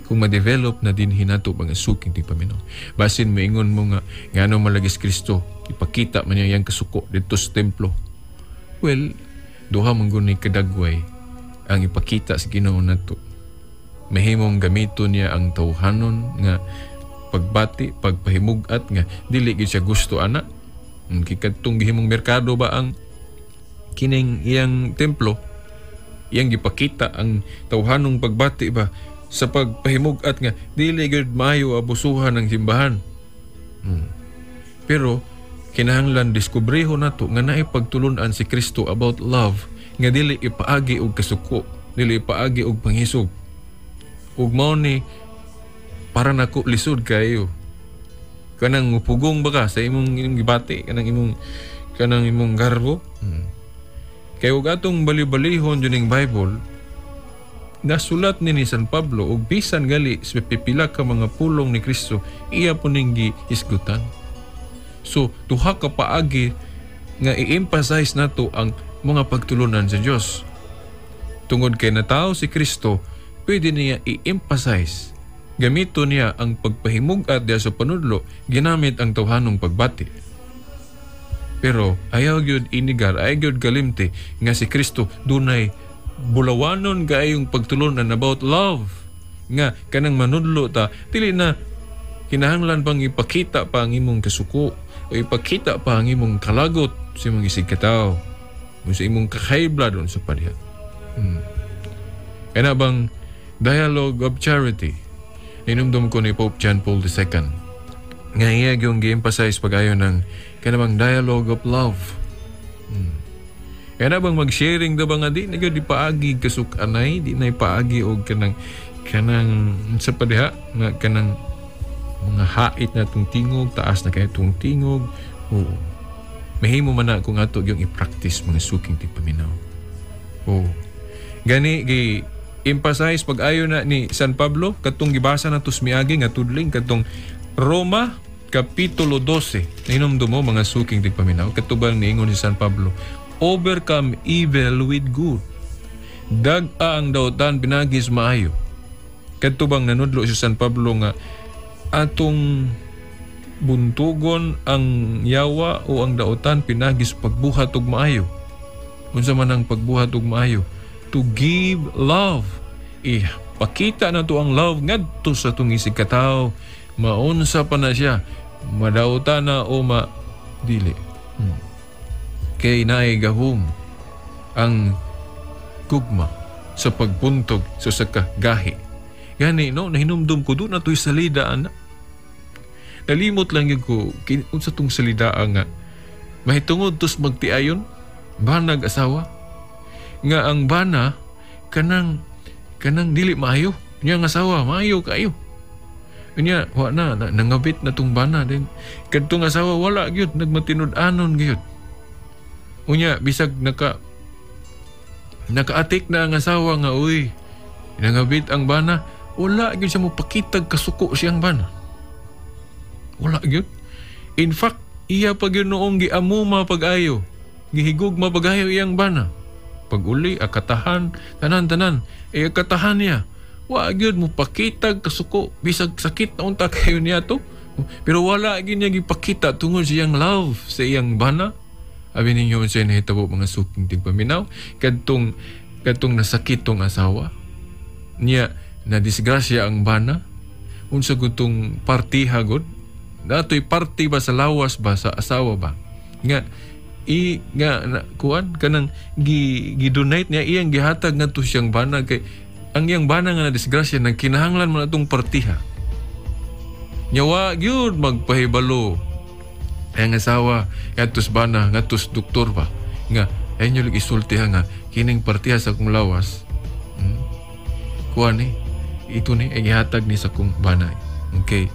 Kung ma-develop na din hinato, mga suking tigpaminaw. Basin moingon mo nga ngano malagis Kristo ipakita man niya yang kasuko dito sa templo. Well, duha man gud ni kadagway ang ipakita sa Ginoo nato. Mahimong gamito niya ang tawhanon nga pagbati, pagpahimug-at nga dili gyud siya gusto ana. Kay kadtong gihimong merkado ba ang kining iyang templo, iyang gipakita ang tawhanong pagbati ba sa pagpahimug-at nga dili gyud maayo abusuhan ang simbahan. Pero kinahanglan diskubriho nato nga naay pagtulun-an si Kristo about love nga dili ipaagi og kasuko, dili ipaagi og panghisog. Ug mao ni para nako lisod kayo. Kanang mupugong ba ka sa imong gibati, kanang imong garbo. Kay ug atong bali-balihon jud ning Bible, nasulat ni San Pablo og bisan gali sa pipila ka mga pulong ni Kristo, iya po ning gihisgutan. So duha ka paagi nga i-emphasize nato ang mga pagtulunan sa Dios. Tungod kay natawo si Kristo, pwede niya i-emphasize. Gamito niya ang pagpahimug-at diya sa panudlo, ginamit ang tawhanong pagbati. Pero ayaw gyud inigar, ayaw gyud kalimti nga si Kristo dunay bulawanon kaayong pagtulunan about love, nga kanang manudlo ta, dili na kinahanglan pang ipakita pa ang imong kasuko o ipakita pa ang imong kalagot sa imong isig katawo o sa imong kakaibla doon sa padya. Kana bang dialogue of charity, ninumdum ko ni Pope John Paul II nga iya yung gi-emphasize pag-ayo ng kana bang dialogue of love. Kaya na bang mag-sharing da ba nga di na gyud ipaagi kasukanay, di na ipaagi og kanang sa padiha nga kanang mga hait na tong tingog, taas na kay tong tingog. Oo. Mahimo man na kung ato yung i-practice, mga suking tigpaminaw. Oo. Gani gi emphasize pag-ayo na ni San Pablo katong gibasa na tos miagi nga tudling, katong Roma Kapitulo 12. Nahinumdum mo, mga suking tigpaminaw, katubang niingon si San Pablo, "Overcome evil with good." Dag-a ang dautan pinagis maayo. Kadto bang nanudlo si San Pablo nga atong buntugon ang yawa o ang dautan pinagis pagbuhat og maayo. Unsa man ang pagbuhat og maayo? To give love. Ipakita na to ang love ngadto sa atong isig katawo. Maunsa pa na siya, madautan na o ma dili. Kay naay gahom ang gugma sa pagbuntog sa usa ka gahi. Gani no, nahinumdum ko doon na to'y salida ana. Nalimot lang yun ko unsa tong salida nga mahitungod tos magtiayon banag asawa nga ang bana kanang dili maayo niya, ang asawa maayo kaayo. Unya wa na nangabit na tong bana din kadtong asawa, wala gyud nagmatinud-anon gyud. Unya bisag nakaatik na ang asawa nga uy, nangabit ang bana, wala gyud siya mopakitag kasuko siyang bana, wala gyud. In fact, iya pa gyud noong giamuma pag-ayo, gihigugma pag-ayo iyang bana. Pag uli akatahan tanan tanan e akatahan niya, wa gyud mo pakitag kasuko bisag sakit na unta kayo niya to, pero wala gyud niya gipakita tungod sa iyang love sa iyang bana. Abi ninyo sa nahitabo, mga suking tigpaminaw, kadtong nasakit tong asawa niya, na disgrasya ang bana, unsa gutong partiha gud natoy party ba sa lawas ba sa asawa ba nga i nga na, kuan kanang gi gi-donate niya, iyang gihatag ngadto siyang bana, kay ang iyang bana nga na disgrasya nagkinahanglan man atong partiha nya. Wa gyud magpahibalo ang asawa ngadto sa bana, ngadto sa doktor ba, nga ay nyo lang isultiha nga kining partiha sa akong lawas, kuan ni ito ni ay gihatag ni sa akong bana, okay,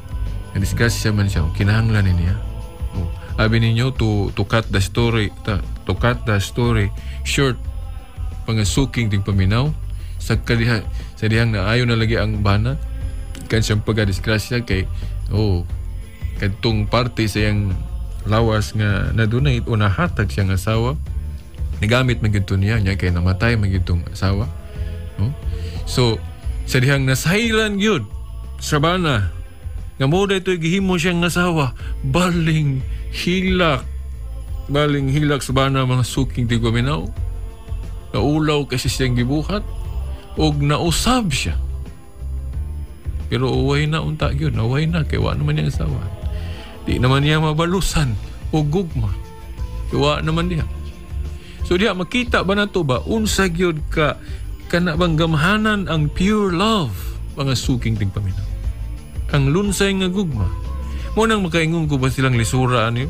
na disgrasya man siya, kinahanglan ni niya. Oh. Abi ninyo, to cut the story short, pangasuking ting paminaw, sa kadiha sa dihang naayo na lagi ang bana kan siyang pagka-disgrasya, kay oh, kadtong parte sa iyang lawas nga na-donate o nahatag siyang asawa, nagamit man gyud to niya niya kay namatay man gyud tong asawa, no? So sa dihang nasayran gyud sa bana nga mo ito'y gihimo siyang asawa, baling hilak, baling hilak sa bana, mga suking tigpaminaw. Naulaw kasi siyang gibuhat og nausab siya, pero uway na unta gyud, naway na kay wa naman niyang asawa, di naman niya mabalusan og gugma kay wa naman diha. So diha makita ba nato ba unsa gyud ka kana bang gamhanan ang pure love, mga suking tigpaminaw, ang lunsay nga gugma. Mo nang makaingon ko ba silang lisura ani.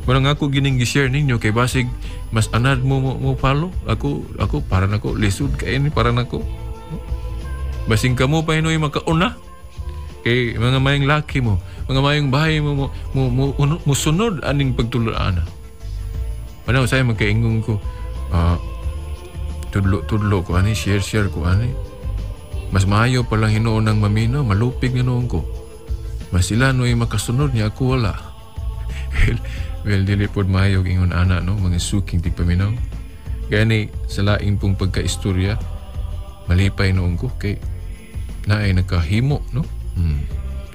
Mo nang ako gining gi-share ninyo kay basig mas anad mo follow. Ako, para nako lisod kay ni para nako. Basing kamo pa hinoy makauna. Kay mga mayong laki mo, mga mayong bahay mo, mo, musunod aning pagtulunan. Ano, say magkaingon ko, tudlo-tudlo ko ani, share-share ko ani. Mas maayo pa lang hinuon ng mamino, malupig nga noon ko. Mas sila no'y makasunod niya, ako wala. Well, dili pod maayo ingon ana, no, mga suking tigpaminaw. Gani sa laing pong pagkaistorya, malipay noon ko kay naay nakahimo, no?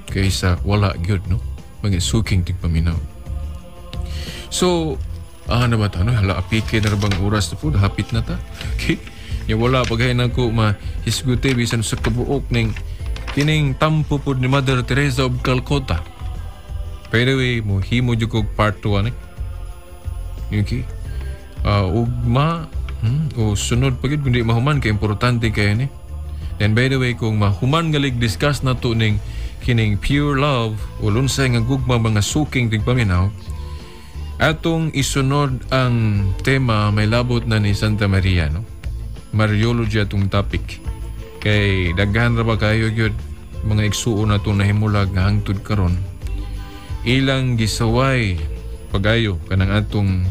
Kaysa wala gyud, no? Mga suking tigpaminaw. So, na ba ta, no? Hala, apike na bang oras na po, hapit na ta. Okay? Ya wala paghay na ko mahisguti bisan sa kabuok ning kining tampo pod ni Mother Teresa of Calcutta. By the way, mo himo jud kog part 2 ani. Okay? Ugma o sunod pa gyud kundi mahuman kay importante kay ni. Then by the way, kung mahuman galig discuss na to ning kining pure love o lunsay nga gugma, mga suking tigpaminaw, atong isunod ang tema may labot na ni Santa Maria, no? Mariology atong topic. Kay daghan ra ba kayo gyud mga igsuon na itong nahimulag nga hangtod karon. Ilang gisaway pagayo kanang atong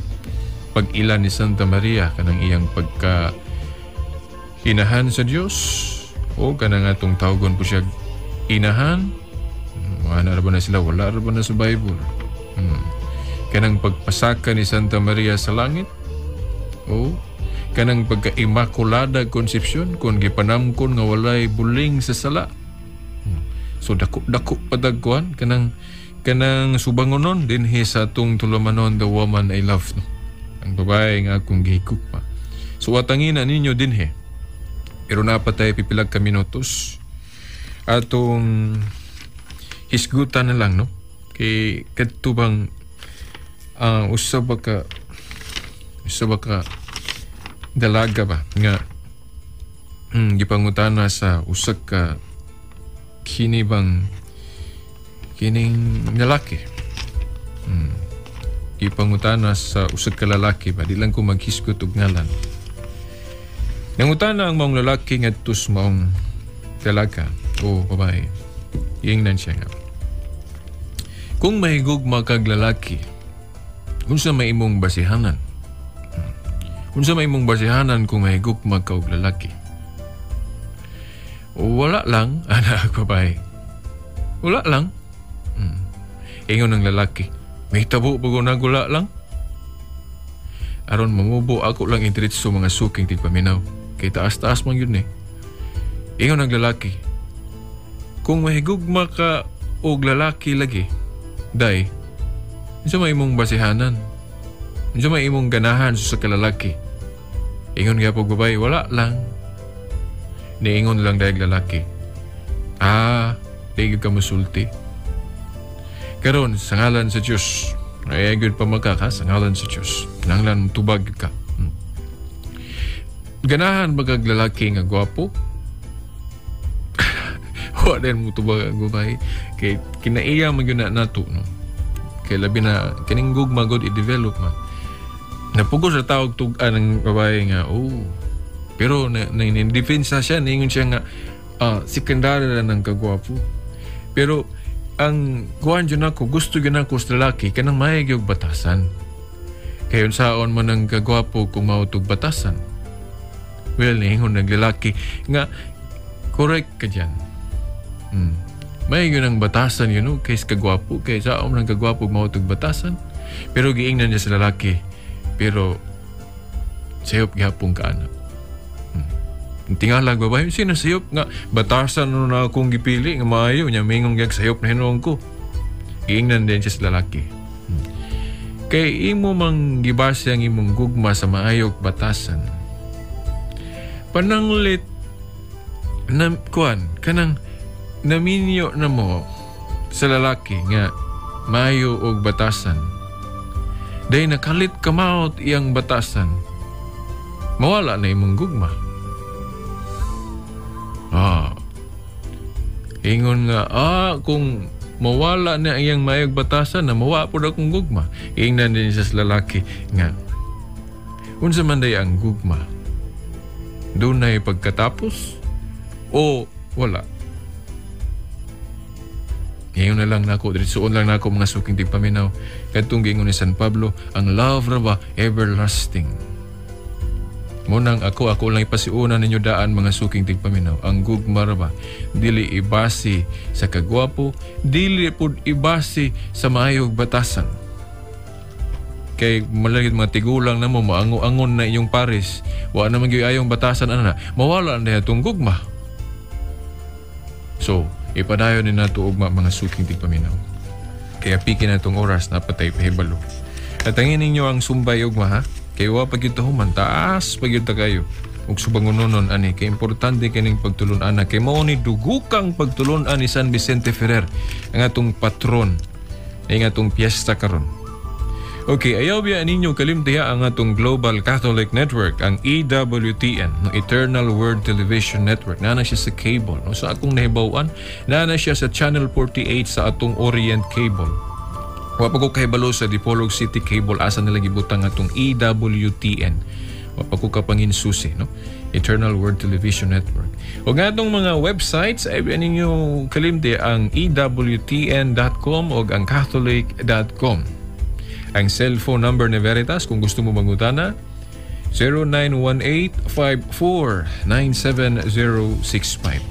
pag-ila ni Santa Maria, kanang iyang pagka inahan sa Dios o kanang atong tawgon po siya inahan. Wala ra ba na sila, wala ra ba na sa Bible. Kanang pagpasaka ni Santa Maria sa langit o kanang pagka-Immaculada Concepcion kung gipanamkon nga walay buling sa sala. So dako dako padagkuan kanang kanang subangonon dinhi sa atong tulumanon, The Woman I Love, no? Ang babae nga akong gihigugma. So atangin na ninyo dinhi. Pero naa pa tay pipilag ka minutos. Atong hisgutan na lang, no? Kay kadto bang usa ba ka dalaga ba nga gipangutana sa usa ka kini bang kining lalaki, gipangutana sa usa ka lalaki ba, di lang ko maghisgot og ngalan. Nangutana ang maong lalaki ngadto sa maong dalaga o babae. Ingnan siya nga, "Kung mahigugma kag lalaki, unsa may imong basihanan? Unsa may imong basihanan kung mahigugma ka og lalaki?" "Wala lang," ana ang babae. "Wala lang." Ingon ng lalaki, "May tabo bago nagula lang." Aron mamubo ako lang indiretso, mga suking tigpaminaw. Kay taas-taas man yun eh. Ingon ng lalaki, "Kung mahigugma ka og lalaki lagi, day, unsa may imong basihanan? Unsa may imong ganahan sa kalalaki?" Ingon nga pag babae, "Wala lang." Niingon lang dahil lalaki, "Ah, di gyud ka musulti. Karon, sa ngalan sa Diyos, ay gyud pa magkaka, sa ngalan sa Diyos. Nanglan tubag ka. Ganahan ba kag lalaki nga gwapo?" Wa din mo tubag ang babae. Kay kinaiya man gyud na nato, no? Kay labi na kining gugma god i-develop man. Napugos sa tawag tug-an ng babae nga, oh. Pero na depensa siya, ningon siya nga secondary lang ng kagwapo. Pero ang kuan jud nako, gusto gyud nako sa lalaki kanang may gyud batasan. Kay unsaon man ang kagwapo kung mao tog batasan? Well, niingon ng lalaki nga, "Correct ka dyan. May yun ang batasan yun, no? Kay kagwapo, kay sa ng kagwapo mao tog batasan." Pero giingnan niya sa lalaki, "Pero sayop gihapon ka ana." Tingala babae, sino sayop nga batasan no na akong gipili nga maayo nya mingon gyud sayop na hinuon ko. Giingnan din siya sa lalaki. Kay imo mang gibase ang imong gugma sa maayog batasan. Pananglit na kuan kanang naminyo na mo sa lalaki nga maayo og batasan. Day nakalit kamaot iyang batasan. Mawala na imong gugma. Ah. Ingon nga, kung mawala na iyang mayog batasan na mawa pud akong gugma. Ingnan din siya sa lalaki nga, "Unsa man day ang gugma? Dunay pagkatapos o Wala. Ngayon na lang nako, diretsoon lang nako, mga suking tigpaminaw. Kadtong giingon ni San Pablo, ang love ra ba everlasting. Mao nang ako lang ipasiuna ninyo daan, mga suking tigpaminaw. Ang gugma ra ba dili ibase sa kagwapo, dili pud ibase sa maayog batasan. Kay malagit mga tigulang na mo, maango-angon na inyong pares. Wa naman gyud ayong batasan ana, mawala na itong gugma. So, ipadayon ni nato ugma, mga suking tigpaminaw. Kaya piki na itong oras na patay pahibalo. At angin ninyo ang sumbay ugma ha. Kay wa pa gyud human, taas pa gyud ta kayo. Ug subangunonon ani kay importante kining pagtulun-an kay mao ni dugukang pagtulun-an ni San Vicente Ferrer ang atong patron ang atong piyesta karon. Okay, ayaw biya ninyo kalimtiha ang atong Global Catholic Network, ang EWTN, no, Eternal Word Television Network. Naa na siya sa cable. No? Sa akong nahibaw-an, naa na siya sa Channel 48 sa atong Orient Cable. Wa pa ko kahibalo sa Dipolog City Cable asa nila gibutang atong EWTN. Wa pa ko kapanginsusi, no? Eternal Word Television Network. O nga atong mga websites ay ninyo kalimti ang ewtn.com o ang catholic.com. Ang cellphone number ni Veritas kung gusto mo mangutana, 0918-54-97065.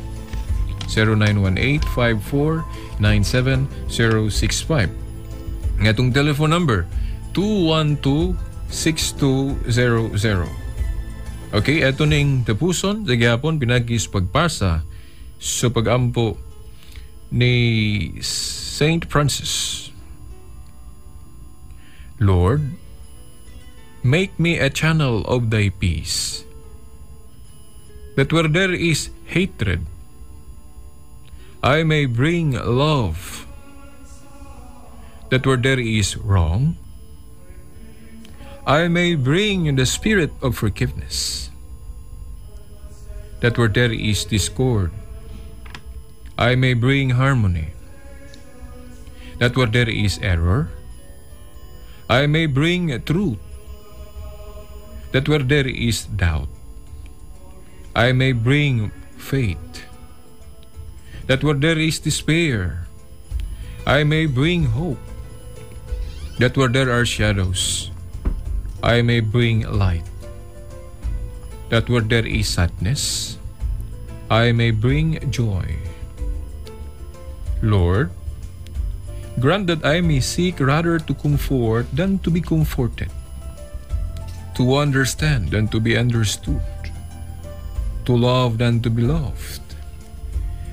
0918-54-97065. Nga itong telephone number, 212-6200. Okay, eto ning tapuson sa gihapon pinagi sa pagbasa sa pagampo ni Saint Francis. Lord, make me a channel of thy peace, that where there is hatred, I may bring love, that where there is wrong, I may bring the spirit of forgiveness, that where there is discord, I may bring harmony, that where there is error, I may bring truth, that where there is doubt, I may bring faith, that where there is despair, I may bring hope, that where there are shadows, I may bring light, that where there is sadness, I may bring joy. Lord, grant that I may seek rather to comfort than to be comforted, to understand than to be understood, to love than to be loved.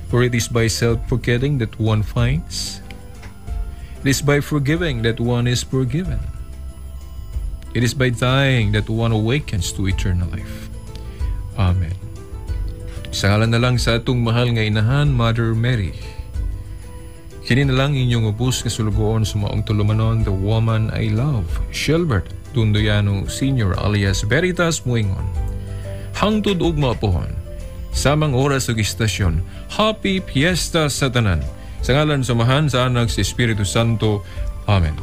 For it is by self-forgetting that one finds. It is by forgiving that one is forgiven. It is by dying that one awakens to eternal life. Amen. Sa ngalan na lang sa atong mahal nga inahan, Mother Mary. Kini na lang inyong ubos nga sulugoon sa maong tulumanon, the woman I love, Shelbert Tundoyano Sr. alias Veritas Muingon. Hangtod ugma pohon, samang oras ug istasyon, Happy Fiesta sa tanan. Sa ngalan sa Amahan, sa Anak, sa Espiritu Santo. Amen.